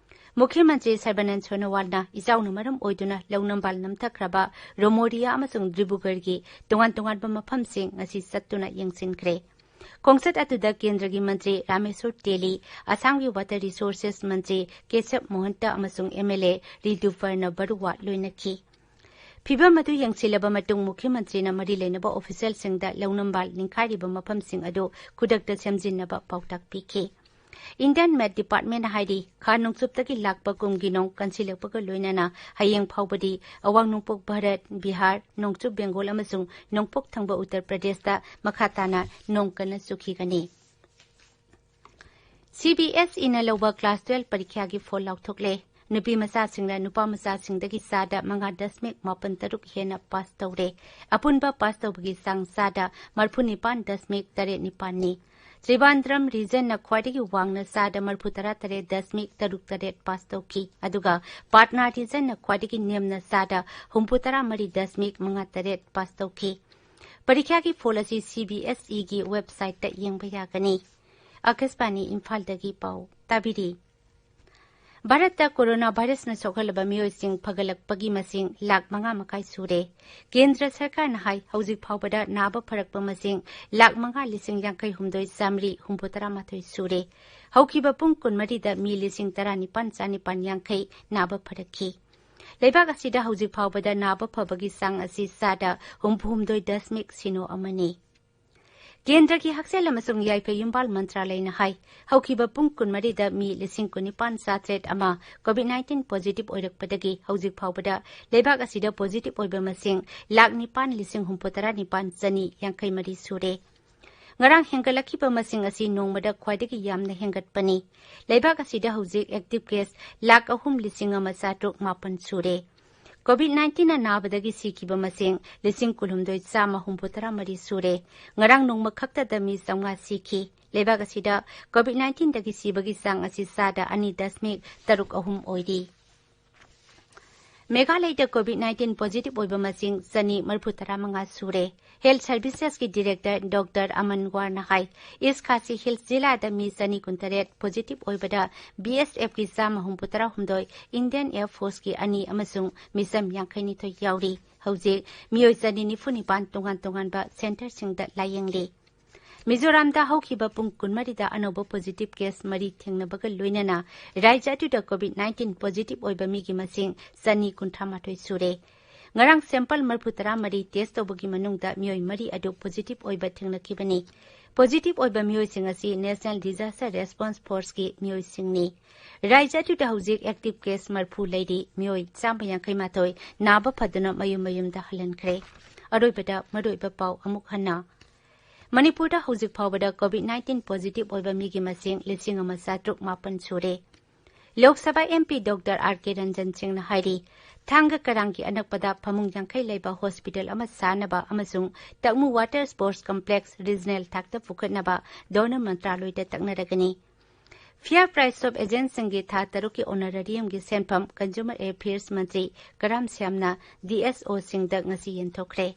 ꯃꯨꯈ꯭ꯌ ꯃꯟꯇ꯭ꯔꯤ ꯁꯔꯕꯥꯅꯟꯗ ꯁꯣꯅꯣꯋꯥꯜꯅ ꯏꯆꯥꯎꯅ ꯃꯔꯝ ꯑꯣꯏꯗꯨꯅ ꯂꯧꯅꯝꯕꯥꯜ ꯅꯝꯊꯈ꯭ꯔꯕ ꯔꯣꯃꯣꯔꯤꯌꯥ ꯑꯃꯁꯨꯡ ꯗꯤꯕ꯭ꯔꯨꯒꯔꯒꯤ ꯇꯣꯉꯥꯟ ꯇꯣꯉꯥꯟꯕ ꯃꯐꯝꯁꯤꯡ ꯉꯁꯤ ꯆꯠꯇꯨꯅ ꯌꯦꯡꯁꯤꯟꯈ꯭ꯔꯦ꯫ ꯈꯣꯡꯆꯠ ꯑꯗꯨꯗ ꯀꯦꯟꯗ꯭ꯔꯒꯤ ꯃꯟꯇ꯭ꯔꯤ ꯔꯥꯃꯦꯁꯣꯔ ꯇꯦꯂꯤ, ꯑꯁꯥꯝꯒꯤ ꯋꯥꯇꯔ ꯔꯤꯁꯣꯔꯁꯦꯁ ꯃꯟꯇ꯭ꯔꯤ ꯀꯦꯁꯕ ꯃꯣꯍꯟꯇ ꯑꯃꯁꯨꯡ ꯑꯦꯝ ꯑꯦꯜ ꯑꯦ ꯔꯤꯗꯨꯄꯔꯅ ꯕꯔꯨꯋꯥ ꯂꯣꯏꯅꯈꯤ꯫ ꯐꯤꯚꯝ ꯑꯗꯨ ꯌꯦꯡꯁꯤꯜꯂꯕ ꯃꯇꯨꯡ ꯃꯨꯈ꯭ꯌ ꯃꯟꯇ꯭ꯔꯤꯅ ꯃꯔꯤ ꯂꯩꯅꯕ ꯑꯣꯐꯤꯁꯤꯌꯦꯜꯁꯤꯡꯗ ꯂꯧꯅꯝꯕꯥꯜ ꯅꯤꯡꯈꯥꯏꯔꯤꯕ ꯃꯐꯝꯁꯤꯡ ꯑꯗꯨ ꯈꯨꯗꯛꯇ ꯁꯦꯝꯖꯤꯟꯅꯕ ꯄꯥꯎꯇꯥꯛ ꯄꯤꯈꯤ꯫ ꯏꯟꯗꯤꯌꯟ ꯃꯦꯠ ꯗꯤꯄꯥꯔꯠꯃꯦꯟꯠꯅ ꯍꯥꯏꯔꯤ, ꯈꯥ ꯅꯣꯡꯆꯨꯞꯇꯒꯤ ꯂꯥꯛꯄ ꯀꯨꯝꯒꯤ ꯅꯣꯡ ꯀꯟꯁꯤꯜꯂꯛꯄꯒ ꯂꯣꯏꯅꯅ ꯍꯌꯦꯡ ꯐꯥꯎꯕꯗꯤ ꯑꯋꯥꯡ ꯅꯣꯡꯄꯣꯛ ꯚꯥꯔꯠ, ꯕꯤꯍꯥꯔ, ꯅꯣꯡꯆꯨꯞ ꯕꯦꯡꯒꯣꯜ ꯑꯃꯁꯨꯡ ꯅꯣꯡꯄꯣꯛ ꯊꯪꯕ ꯎꯠꯇꯔ ꯄ꯭ꯔꯗꯦꯁꯇ ꯃꯈꯥ ꯇꯥꯅ ꯅꯣꯡ ꯀꯟꯅ ꯆꯨꯈꯤꯒꯅꯤ꯫ ꯁꯤ ꯕꯤ ꯑꯦꯁ ꯏꯅ ꯂꯧꯕ ꯀ꯭ꯂꯥꯁ ꯇꯨꯋꯦꯜꯐ ꯄꯔꯤꯈ꯭ꯌꯥꯒꯤ ꯐꯣꯜ ꯂꯥꯎꯊꯣꯛꯂꯦ꯫ ꯅꯨꯄꯤ ꯃꯆꯥꯁꯤꯡꯅ ꯅꯨꯄꯥ ꯃꯆꯥꯁꯤꯡꯗꯒꯤ ꯆꯥꯗ ꯃꯉꯥ ꯗꯁꯃꯤꯛ ꯃꯥꯄꯟ ꯇꯔꯨꯛ ꯍꯦꯟꯅ ꯄꯥꯁ ꯇꯧꯔꯦ꯫ ꯑꯄꯨꯟꯕ ꯄꯥꯁ ꯇꯧꯕꯒꯤ ꯆꯥꯡ ꯆꯥꯗ ꯃꯔꯤꯐꯨ ꯅꯤꯄꯥꯟ ꯗꯁꯃꯤꯛ ꯇꯔꯦꯠ ꯅꯤꯄꯥꯟꯅꯤ꯫ ꯇ꯭ꯔꯤꯕꯥꯟꯗ꯭ꯔꯝ ꯔꯤꯖꯟꯅ ꯈ꯭ꯋꯥꯏꯗꯒꯤ ꯋꯥꯡꯅ ꯆꯥꯗ ꯃꯔꯤꯐꯨ ꯇꯔꯥ ꯇꯔꯦꯠ ꯗꯁꯃꯤꯛ ꯇꯔꯨꯛ ꯇꯔꯦꯠ ꯄꯥꯁ ꯇꯧꯈꯤ, ꯑꯗꯨꯒ ꯄꯥꯠꯅꯥ ꯔꯤꯖꯟꯅ ꯈ꯭ꯋꯥꯏꯗꯒꯤ ꯅꯦꯝꯅ ꯆꯥꯗ ꯍꯨꯝꯐꯨ ꯇꯔꯥ ꯃꯔꯤ ꯗꯁꯃꯤꯛ ꯃꯉꯥ ꯇꯔꯦꯠ ꯄꯥꯁ ꯇꯧꯈꯤ꯫ ꯄꯔꯤꯈ꯭ꯌꯥꯒꯤ ꯐꯣꯜ ꯑꯁꯤ ꯁꯤ ꯕꯤ ꯑꯦꯁ ꯏꯒꯤ ꯋꯦꯕꯁꯥꯏꯠꯇ ꯌꯦꯡꯕ ꯌꯥꯒꯅꯤ꯫ ꯑꯥꯀꯥꯁꯕꯥꯅꯤ ꯏꯝꯐꯥꯜꯗꯒꯤ ꯄꯥꯎ ꯇꯥꯕꯤꯔꯤ꯫ ꯚꯥꯔꯠꯇ ꯀꯣꯔꯣꯅꯥ ꯚꯥꯏꯔꯁꯅ ꯁꯣꯛꯍꯜꯂꯕ ꯃꯤꯑꯣꯏꯁꯤꯡ ꯐꯒꯠꯂꯛꯄꯒꯤ ꯃꯁꯤꯡ ꯂꯥꯈ ꯃꯉꯥ ꯃꯈꯥꯏ ꯁꯨꯔꯦ꯫ ꯀꯦꯟꯗ꯭ꯔ ꯁꯔꯀꯥꯔꯅ ꯍꯥꯏ, ꯍꯧꯖꯤꯛ ꯐꯥꯎꯕꯗ ꯅꯥꯕ ꯐꯔꯛꯄ ꯃꯁꯤꯡ ꯂꯥꯈ ꯃꯉꯥ ꯂꯤꯁꯤꯡ ꯌꯥꯡꯈꯩ ꯍꯨꯝꯗꯣꯏ ꯆꯥꯃꯔꯤ ꯍꯨꯝꯐꯨ ꯇꯔꯥ ꯃꯥꯊꯣꯏ ꯁꯨꯔꯦ꯫ ꯍꯧꯈꯤꯕ ꯄꯨꯡ ꯀꯨꯟꯃꯔꯤꯗ ꯃꯤ ꯂꯤꯁꯤꯡ ꯇꯔꯥꯅꯤꯄꯥꯟ ꯆꯥꯅꯤꯄꯥꯟ ꯌꯥꯡꯈꯩ ꯅꯥꯕ ꯐꯔꯛꯈꯤ꯫ ꯂꯩꯕꯥꯛ ꯑꯁꯤꯗ ꯍꯧꯖꯤꯛ ꯐꯥꯎꯕꯗ ꯅꯥꯕ ꯐꯕꯒꯤ ꯆꯥꯡ ꯑꯁꯤ ꯆꯥꯗ ꯍꯨꯝꯐꯨ ꯍꯨꯝꯗꯣꯏ ꯗꯁꯃꯤꯛ ꯁꯤꯅꯣ ꯑꯃꯅꯤ꯫ ꯀꯦꯟꯗ꯭ꯔꯒꯤ ꯍꯛꯁꯦꯜ ꯑꯃꯁꯨꯡ ꯌꯥꯏꯐ ꯌꯨꯝꯕꯥꯜ ꯃꯟꯇ꯭ꯔꯥꯂꯌꯅ ꯍꯥꯏ, ꯍꯧꯈꯤꯕ ꯄꯨꯡ ꯀꯨꯟꯃꯔꯤꯗ ꯃꯤ ꯂꯤꯁꯤꯡ ꯀꯨꯟꯅꯤꯄꯥꯟ ꯆꯥꯇ꯭ꯔꯦꯠ ꯑꯃ ꯀꯣꯚꯤꯗ ꯅꯥꯏꯟꯇꯤꯟ ꯄꯣꯖꯤꯇꯤꯚ ꯑꯣꯏꯔꯛꯄꯗꯒꯤ ꯍꯧꯖꯤꯛ ꯐꯥꯎꯕꯗ ꯂꯩꯕꯥꯛ ꯑꯁꯤꯗ ꯄꯣꯖꯤꯇꯤꯚ ꯑꯣꯏꯕ ꯃꯁꯤꯡ ꯂꯥꯈ ꯅꯤꯄꯥꯟ ꯂꯤꯁꯤꯡ ꯍꯨꯝꯐꯨ ꯇꯔꯥ ꯅꯤꯄꯥꯟ ꯆꯅꯤ ꯌꯥꯡꯈꯩ ꯃꯔꯤ ꯁꯨꯔꯦ꯫ ꯉꯔꯥꯡ ꯍꯦꯟꯒꯠꯂꯛꯈꯤꯕ ꯃꯁꯤꯡ ꯑꯁꯤ ꯅꯣꯡꯃꯗ ꯈ꯭ꯋꯥꯏꯗꯒꯤ ꯌꯥꯝꯅ ꯍꯦꯟꯒꯠꯄꯅꯤ꯫ ꯂꯩꯕꯥꯛ ꯑꯁꯤꯗ ꯍꯧꯖꯤꯛ ꯑꯦꯛꯇꯤꯚ ꯀꯦꯁ ꯂꯥꯈ ꯑꯍꯨꯝ ꯂꯤꯁꯤꯡ ꯑꯃ ꯆꯥꯇ꯭ꯔꯨꯛ ꯃꯥꯄꯟ ꯁꯨꯔꯦ꯫ ꯀꯣꯚꯤꯗ ꯅꯥꯏꯟꯇꯤꯟꯅ ꯅꯥꯕꯗꯒꯤ ꯁꯤꯈꯤꯕ ꯃꯁꯤꯡ ꯂꯤꯁꯤꯡ ꯀꯨꯟꯍꯨꯝꯗꯣꯏ ꯆꯥꯝꯃ ꯍꯨꯝꯐꯨ ꯇꯔꯥ ꯃꯔꯤ ꯁꯨꯔꯦ꯫ ꯉꯔꯥꯡ ꯅꯣꯡꯃ ꯈꯛꯇꯗ ꯃꯤ ꯆꯥꯝꯃꯉꯥ ꯁꯤꯈꯤ꯫ ꯂꯩꯕꯥꯛ ꯑꯁꯤꯗ ꯀꯣꯚꯤꯗ ꯅꯥꯏꯟꯇꯤꯟꯗꯒꯤ ꯁꯤꯕꯒꯤ ꯆꯥꯡ ꯑꯁꯤ ꯆꯥꯗ ꯑꯅꯤ ꯗꯁꯃꯤꯛ ꯇꯔꯨꯛ ꯑꯍꯨꯝ ꯑꯣꯏꯔꯤ꯫ ꯃꯦꯘꯥꯂꯌꯗ ꯀꯣꯚꯤꯗ ꯅꯥꯏꯟꯇꯤꯟ ꯄꯣꯖꯤꯇꯤꯚ ꯑꯣꯏꯕ ꯃꯁꯤꯡ ꯆꯅꯤ ꯃꯔꯤꯐꯨ ꯇꯔꯥ ꯃꯉꯥ ꯁꯨꯔꯦ꯫ ꯍꯦꯜꯊ ꯁꯔꯚꯤꯁꯦꯁꯀꯤ ꯗꯤꯔꯦꯛꯇꯔ ꯗꯣꯛꯇꯔ ꯑꯃꯟ ꯋꯥꯔꯅ ꯍꯥꯏ, ꯏꯁ ꯈꯥꯁꯤ ꯍꯤꯜꯁ ꯖꯤꯂꯥꯗ ꯃꯤ ꯆꯅꯤ ꯀꯨꯟꯇꯔꯦꯠ ꯄꯣꯖꯤꯇꯤꯚ ꯑꯣꯏꯕꯗ ꯕꯤ ꯑꯦꯁ ꯑꯦꯐꯀꯤ ꯆꯥꯝꯃ ꯍꯨꯝꯐꯨ ꯇꯔꯥ ꯍꯨꯝꯗꯣꯏ, ꯏꯟꯗꯤꯌꯟ ꯑꯦꯌꯔ ꯐꯣꯔꯁꯀꯤ ꯑꯅꯤ ꯑꯃꯁꯨꯡ ꯃꯤꯆꯝ ꯌꯥꯡꯈꯩ ꯅꯤꯊꯣꯏ ꯌꯥꯎꯔꯤ꯫ ꯍꯧꯖꯤꯛ ꯃꯤꯑꯣꯏ ꯆꯅꯤ ꯅꯤꯐꯨ ꯅꯤꯄꯥꯟ ꯇꯣꯉꯥꯟ ꯇꯣꯉꯥꯟꯕ ꯁꯦꯟꯇꯔꯁꯤꯡꯗ ꯂꯥꯌꯦꯡꯂꯤ꯫ ꯃꯤꯖꯣꯔꯥꯝꯗ ꯍꯧꯈꯤꯕ ꯄꯨꯡ ꯀꯨꯟꯃꯔꯤꯗ ꯑꯅꯧꯕ ꯄꯣꯖꯤꯇꯤꯚ ꯀꯦꯁ ꯃꯔꯤ ꯊꯦꯡꯅꯕꯒ ꯂꯣꯏꯅꯅ ꯔꯥꯖ꯭ꯌ ꯑꯗꯨꯗ ꯀꯣꯚꯤꯗ ꯅꯥꯏꯟꯇꯤꯟ ꯄꯣꯖꯤꯇꯤꯚ ꯑꯣꯏꯕ ꯃꯤꯒꯤ ꯃꯁꯤꯡ ꯆꯅꯤ ꯀꯨꯟꯊ꯭ꯔꯥ ꯃꯥꯊꯣꯏ ꯁꯨꯔꯦ꯫ ꯉꯔꯥꯡ ꯁꯦꯝꯄꯜ ꯃꯔꯤꯐꯨ ꯇꯔꯥ ꯃꯔꯤ ꯇꯦꯁ ꯇꯧꯕꯒꯤ ꯃꯅꯨꯡꯗ ꯃꯤꯑꯣꯏ ꯃꯔꯤ ꯑꯗꯨ ꯄꯣꯖꯤꯇꯤꯚ ꯑꯣꯏꯕ ꯊꯦꯡꯅꯈꯤꯕꯅꯤ꯫ ꯄꯣꯖꯤꯇꯤꯚ ꯑꯣꯏꯕ ꯃꯤꯑꯣꯏꯁꯤꯡ ꯑꯁꯤ ꯅꯦꯁꯅꯦꯜ ꯗꯤꯖꯥꯁꯇꯔ ꯔꯦꯁꯄꯣꯟꯁ ꯐꯣꯔꯁꯀꯤ ꯃꯤꯑꯣꯏꯁꯤꯡꯅꯤ꯫ ꯔꯥꯖ꯭ꯌ ꯑꯗꯨꯗ ꯍꯧꯖꯤꯛ ꯑꯦꯛꯇꯤꯚ ꯀꯦꯁ ꯃꯔꯤꯐꯨ ꯂꯩꯔꯤ꯫ ꯃꯤꯑꯣꯏ ꯆꯥꯝꯃ ꯌꯥꯡꯈꯩ ꯃꯥꯊꯣꯏ ꯅꯥꯕ ꯐꯗꯨꯅ ꯃꯌꯨꯝ ꯃꯌꯨꯝꯗ ꯍꯜꯍꯟꯈ꯭ꯔꯦ꯫ ꯑꯔꯣꯏꯕꯗ ꯃꯔꯨꯑꯣꯏꯕ ꯄꯥꯎ ꯑꯃꯨꯛ ꯍꯟꯅ꯫ ꯃꯅꯤꯄꯨꯔꯗ ꯍꯧꯖꯤꯛ ꯐꯥꯎꯕꯗ ꯀꯣꯚꯤꯗ ꯅꯥꯏꯟꯇꯤꯟ ꯄꯣꯖꯤꯇꯤꯚ ꯑꯣꯏꯕ ꯃꯤꯒꯤ ꯃꯁꯤꯡ ꯂꯤꯁꯤꯡ ꯑꯃ ꯆꯥꯇ꯭ꯔꯨꯛ ꯃꯥꯄꯟ ꯁꯨꯔꯦ꯫ Lok Sabha M P doctor R ꯀꯦ ꯔꯟꯖꯟ ꯁꯤꯡꯅ ꯍꯥꯏꯔꯤ, ꯊꯥꯡꯒ ꯀꯔꯥꯡꯒꯤ ꯑꯅꯛꯄꯗ ꯐꯃꯨꯡ ꯌꯥꯡꯈꯩ ꯂꯩꯕ ꯍꯣꯁꯄꯤꯇꯥꯜ ꯑꯃ ꯁꯥꯅꯕ ꯑꯃꯁꯨꯡ ꯇꯛꯃꯨ ꯋꯥꯇꯔ ꯁ꯭ꯄꯣꯔꯠꯁ ꯀꯝꯄ꯭ꯂꯦꯛꯁ ꯔꯤꯖꯅꯦꯜ ꯊꯥꯛꯇ ꯄꯨꯈꯠꯅꯕ ꯗꯣꯅꯔ ꯃꯟꯇ꯭ꯔꯥꯂꯣꯏꯗ ꯇꯛꯅꯔꯒꯅꯤ꯫ ꯐꯤꯌꯔ ꯄ꯭ꯔꯥꯏꯁ ꯑꯣꯐ ꯑꯦꯖꯦꯟꯠꯁꯤꯡꯒꯤ ꯊꯥ ꯇꯔꯨꯛꯀꯤ ꯑꯣꯅꯔꯦꯔꯤꯌꯝꯒꯤ ꯁꯦꯟꯐꯝ ꯀꯟꯖꯨꯃꯔ ꯑꯦꯐꯤꯌꯔꯁ ꯃꯟꯇ꯭ꯔꯤ ꯀꯔꯥꯝ ꯁ꯭ꯌꯥꯝꯅ ꯗꯤ ꯑꯦꯁ ꯑꯣꯁꯤꯡꯗ ꯉꯁꯤ ꯌꯦꯟꯊꯣꯛꯈ꯭ꯔꯦ꯫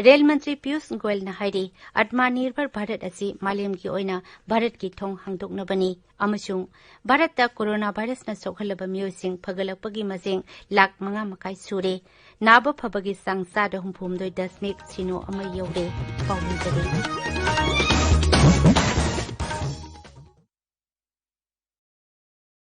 ꯔꯦꯜ ꯃꯟꯇ꯭ꯔꯤ ꯄꯤꯌꯨꯁ ꯒꯣꯌꯜꯅ ꯍꯥꯏꯔꯤ, ꯑꯠꯃꯥꯅꯤꯔꯚꯔ ꯚꯥꯔꯠ ꯑꯁꯤ ꯃꯥꯂꯦꯝꯒꯤ ꯑꯣꯏꯅ ꯚꯥꯔꯠꯀꯤ ꯊꯣꯡ ꯍꯥꯡꯗꯣꯛꯅꯕꯅꯤ ꯑꯃꯁꯨꯡ ꯚꯥꯔꯠꯇ ꯀꯣꯔꯣꯅꯥ ꯚꯥꯏꯔꯁꯅ ꯁꯣꯛꯍꯜꯂꯕ ꯃꯤꯑꯣꯏꯁꯤꯡ ꯐꯒꯠꯂꯛꯄꯒꯤ ꯃꯁꯤꯡ ꯂꯥꯈ ꯃꯉꯥ ꯃꯈꯥꯏ ꯁꯨꯔꯦ꯫ ꯅꯥꯕ ꯐꯕꯒꯤ ꯆꯥꯡ ꯆꯥꯗ ꯍꯨꯝꯐꯨ ꯍꯨꯝꯗꯣꯏ ꯗꯁꯃꯤꯛ ꯁꯤꯅꯣ ꯑꯃ ꯌꯧꯔꯦ꯫ ꯄꯥꯎ ꯂꯣꯏꯖꯔꯦ꯫